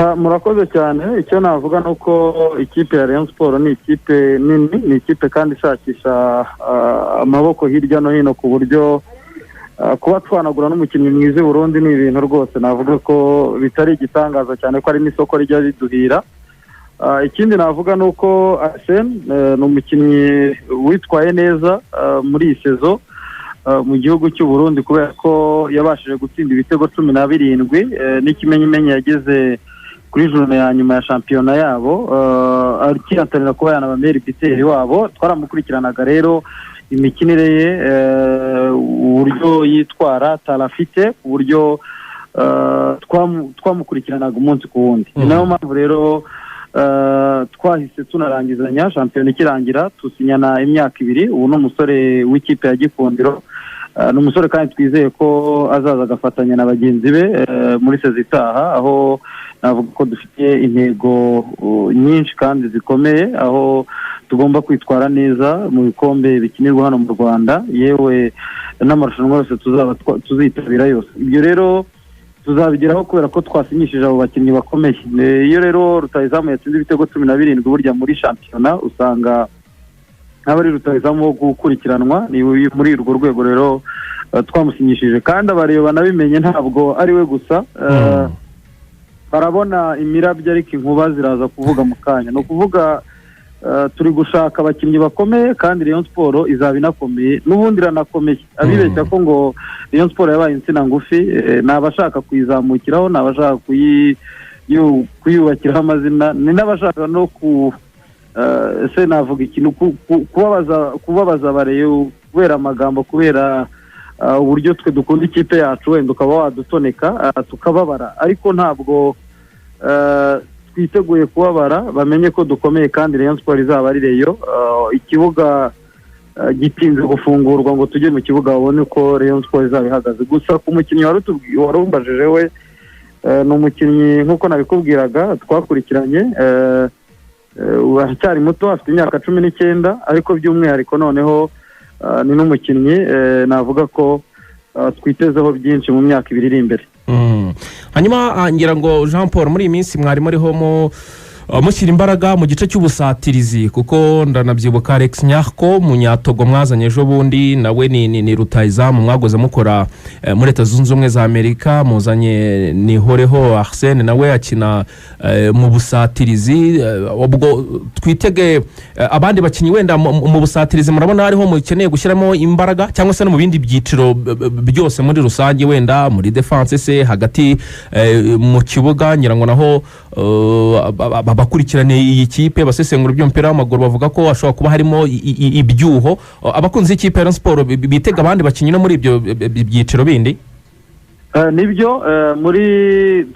Murakoze cyane. Icyo navuga ni uko ikipe ya Rayon Sports ni ikipe nini, ni ikipe kandi ishakisha amaboko hirya no hino, ku buryo kuba twanagura n'umukinnyi mwiza i Burundi ni ibintu rwose navuga ko bitari igitangaza cyane, ko ari n'isoko rijya riduhira. Ikindi navuga ni uko Arsene ni umukinnyi witwaye neza muri iyi saison mu gihugu cy'u Burundi, kubera ko yabashije gutsinda ibitego 17, n'ikimenyimenyi yageze kuri journée ya nyuma ya shampiyona yabo akihatanira kuba yanaba meilleur buteur wabo. Twaramukurikiranaga rero, imikinire ye, uburyo yitwara, talent afite, ku buryo twamukurikiranaga umunsi ku wundi. Ni nayo mpamvu rero twahise tunarangizanya shampiyona ikirangira, tusinyana imyaka 2. Ubu ni umusore w'ikipe ya Gikundiro. Ni umusore kandi twizeye ko azaza agafatanya na bagenzi be muri saison itaha, aho navuga ko dufite intego nyinshi kandi zikomeye, aho tugomba kwitwara neza mu bikombe bikinirwa hano mu Rwanda, yewe n'amarushanwa yose tuzaba tuzitabira yose. Ibyo rero tuzabigeraho kubera ko twasinyishije abo bakinnyi bakomeye. Iyo rero rutahizamu yatsinze ibitego 17 burya muri shampiyona, usanga nk'aba ari rutahizamu wo gukurikiranwa. Ni muri urwo rwego rero twamusinyishije, kandi abareba banabimenye, ntabwo ari we gusa. Barabona imirabyo ariko inkuba ziraza kuvuga mu kanya. Ni ukuvuga turi gushaka abakinnyi bakomeye, kandi Rayon Sports izaba inakomeye, n'ubundi iranakomeye. Abibeshya ko ngo Rayon Sports yabaye insina ngufi, ni abashaka kuyizamukiraho, ni abashaka kuyubakiraho amazina, ni n'abashaka no ku se navuga ikintu kubabaza abareyo kubera amagambo, kubera uburyo twe dukunda ikipe yacu. Wenda ukaba wadutoneka, tukababara, ariko ntabwo twiteguye kubabara. Bamenye ko dukomeye kandi Rayon Sports izaba ari Rayon. Ikibuga gitinze gufungurwa ngo tujye mu kibuga babone uko Rayon Sports izaba ihagaze. Gusa ku mukinnyi wari umbajije we, ni umukinnyi nk'uko nabikubwiraga twakurikiranye, aracyari muto, afite imyaka 19, ariko by'umwihariko noneho ni n'umukinnyi navuga ko twitezeho byinshi mu myaka 2 iri imbere. Hanyuma ngira ngo Jean Paul, muri iyi minsi mwari muriho mu mushyira imbaraga mu gice cy'ubusatirizi, kuko ndanabyibuka Alex Nyarko, munyatogo mwazanye ejo bundi, nawe ni rutahizamu mwagoze mukora muri Leta Zunze Ubumwe za Amerika. Muzanye Nihoreho Arsene, nawe akina mu busatirizi. Ubwo twitege abandi bakinnyi wenda mu busatirizi? Murabona hariho mukeneye gushyiramo imbaraga, cyangwa se no mu bindi byiciro byose muri rusange, wenda muri défense se, hagati mu kibuga? Ngira ngo naho abakurikirana iyi kipe, basesengura iby'umupira w'amaguru, bavuga ko hashobora kuba harimo ibyuho. Abakunzi b'ikipe ya Rayon Sports bitega abandi bakinnyi no muri ibyo byiciro bindi? Nibyo, muri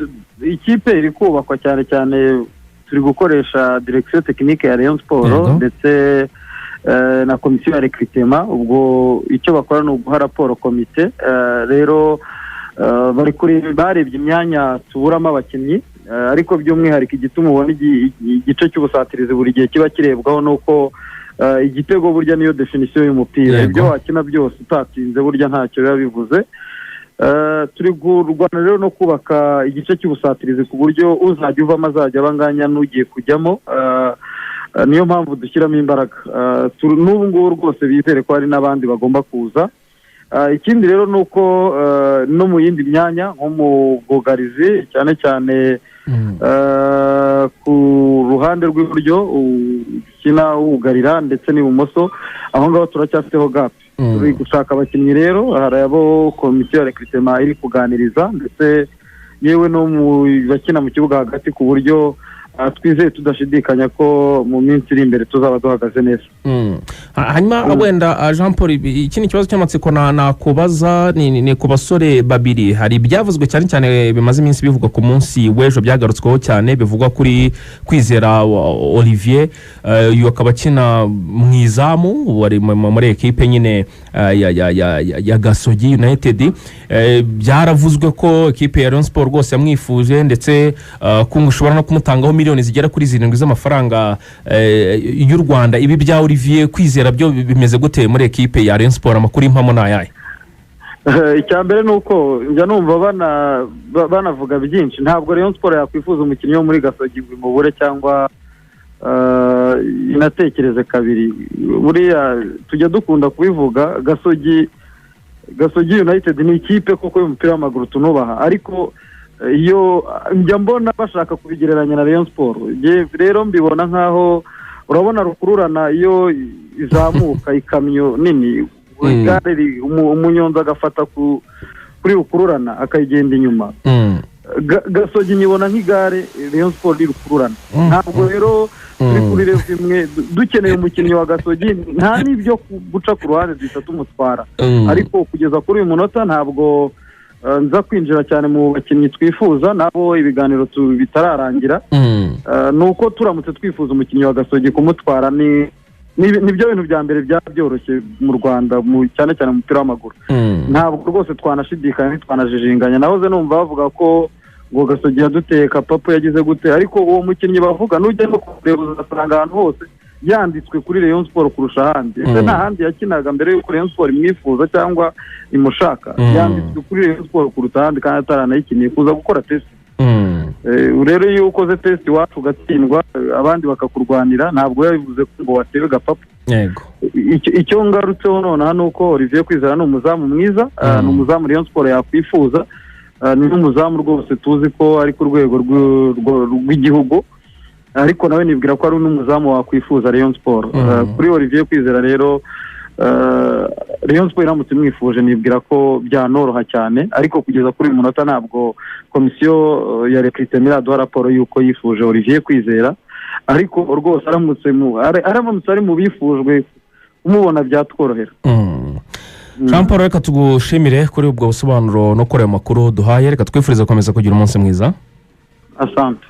ikipe iri kubakwa, cyane cyane turi gukoresha direction technique ya Rayon Sports ndetse na komisiyo ya recrutement. Ubwo icyo bakora ni uguha raporo komite. Rero bari kuri barebye imyanya tuburamo abakinnyi, ariko by'umwihariko igituma ubona igice cy'ubusatirizi buri gihe kiba kirebwaho ni uko igitego burya niyo définition y'umupira. Ibyo wakina byose utatsinze burya ntacyo biba bivuze. Turi kurwana rero no kubaka igice cy'ubusatirizi, ku buryo uzajya uvamo azajya aba anganya n'ugiye kujyamo. Niyo mpamvu dushyiramo imbaraga. N'ubu ngubu rwose bizere ko hari n'abandi bagomba kuza. Ikindi rero ni uko no mu yindi myanya, nko mu bwugarizi, cyane cyane ku ruhande rw'iburyo ukina wugarira ndetse n'ibumoso, aho ngaho turacyafiteho gap. Turi gushaka abakinnyi rero, hari abo komisiyo ya recrutement iri kuganiriza, ndetse yewe no mu bakina mu kibuga hagati, ku buryo twizeye tudashidikanya ko mu minsi iri imbere tuzaba duhagaze neza. Hanyuma wenda Jean Paul, iki ni ikibazo cy'amatsiko nakubaza, ni ku basore babiri. Hari ibyavuzwe cyane cyane bimaze iminsi bivugwa, ku munsi w'ejo byagarutsweho cyane, bivugwa kuri Kwizera Olivier. Uyu akaba akina mu izamu, wari muri ekipe nyine ya Gasogi United. Byaravuzwe ko ekipe ya Rayon Sports rwose yamwifuje, ndetse ko ngo ushobora no kumutangaho miliyoni zigera kuri 7 z'amafaranga y'u Rwanda. Ibi bya Olivier Kwizera byo bimeze gute muri ekipe ya Rayon Sports? Amakuru y'impamo ni ayahe? Icya mbere ni uko njya numva banavuga byinshi. Ntabwo Rayon Sports yakwifuza umukinnyi wo muri Gasogi ngo imubure cyangwa inatekereze kabiri. Buriya tujya dukunda kubivuga, Gasogi United ni ikipe koko y'umupira w'amaguru tunubaha, ariko iyo njya mbona bashaka kubigereranya na Rayon Sports. Njye rero mbibona nk'aho urabona rukururana iyo izamuka, ikamyo nini, igare umunyonzi agafata kuri rukururana akayigenda inyuma. Gasogi nyibona nk'igare, Rayon Sports ni rukururana. Ntabwo rero turi kuri level imwe. Dukeneye umukinnyi wa Gasogi, nta n'ibyo guca ku ruhande, duhita tumutwara. Ariko kugeza kuri uyu munota ntabwo nza kwinjira cyane mu bakinnyi twifuza nabo, ibiganiro bitararangira. Ni uko turamutse twifuza umukinnyi wa Gasogi, kumutwara ni nibyo bintu bya mbere byaba byoroshye mu Rwanda, cyane cyane mu mupira w'amaguru. Ntabwo rwose twanashidikanya, ntitwanajijinganya. Nahoze numva bavuga ko ngo Gasogi yaduteye kapapu, yagize gute, ariko uwo mukinnyi bavuga nujya no kureba uzasanga ahantu hose yanditswe kuri Rayon Sports kurusha ahandi. Ese nta handi yakinaga mbere y'uko Rayon Sports imwifuza cyangwa imushaka? Yanditswe kuri Rayon Sports kuruta ahandi kandi ataranayikiniye. Kuza gukora test, rero iyo ukoze test iwacu ugatsindwa, abandi bakakurwanira, ntabwo biba bivuze ko ngo watewe gapapu. Icyo ngarutseho nonaha ni uko Olivier Kwizera ni umuzamu mwiza, ni umuzamu Rayon Sports yakwifuza, ni n'umuzamu rwose tuzi ko ari ku rwego rw'igihugu, ariko nawe nibwira ko ari n'umuzamu wakwifuza Rayon Sports. Kuri Olivier Kwizera rero, Rayon Sports iramutse imwifuje nibwira ko byanoroha cyane, ariko kugeza kuri uyu munota ntabwo komisiyo ya recrutement iraduha raporo y'uko yifuje Olivier Kwizera, ariko rwose aramutse ari mu bifujwe, kumubona byatworohera. Jean Paul, reka tugushimire kuri ubwo busobanuro no kuri ayo makuru duhaye. Reka twifurize gukomeza kugira umunsi mwiza. Asante.